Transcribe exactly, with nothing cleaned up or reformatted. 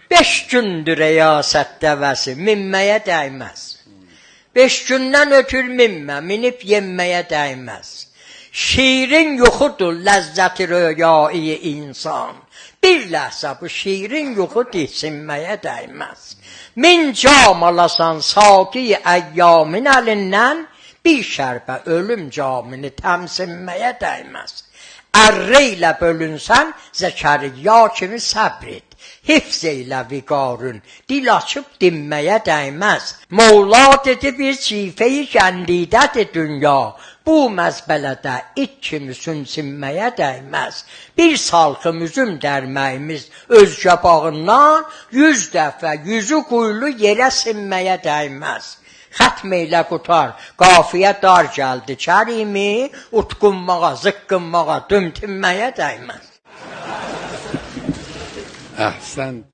بئش گوندور ریاست دوه‌سی، مینمه‌یه دیمز. بئش گوندن اؤتور مینمه، مینیب یئنمه‌یه دیمز. شیرین یوخودور لذت رؤیای انسان، بیر لحظه بو شیرین یوخو دیکسینمه‌یه دیمز. مین جام آلاسان ساقی ایامین الیندن، بیر شربه اؤلوم جامینی تمسینمه‌یه دیمز. اره ایله بؤلونسن زکریا کیمی، صبر ائت، حفظ ائیله وقارین، دیل آچیب دینمه‌یه دیمز. مولا دئدی: «بیر جیفه‌ی گندیده‌دیر دونیا، بو مزبله‌ده ایت کیمی سومسینمه‌یه دیمز. بیر سالخیم اوزوم درمه‌ییمیز اؤزگه باغیندان، یوز دفعه یوزو قویلو یئره سینمه‌یه دیمز.» ختم ائیله قوتار، قافیه دار گلدی کریمی، اوتقونماغا، زیققینماغا، دومتینمه‌یه دیمز. احسنت.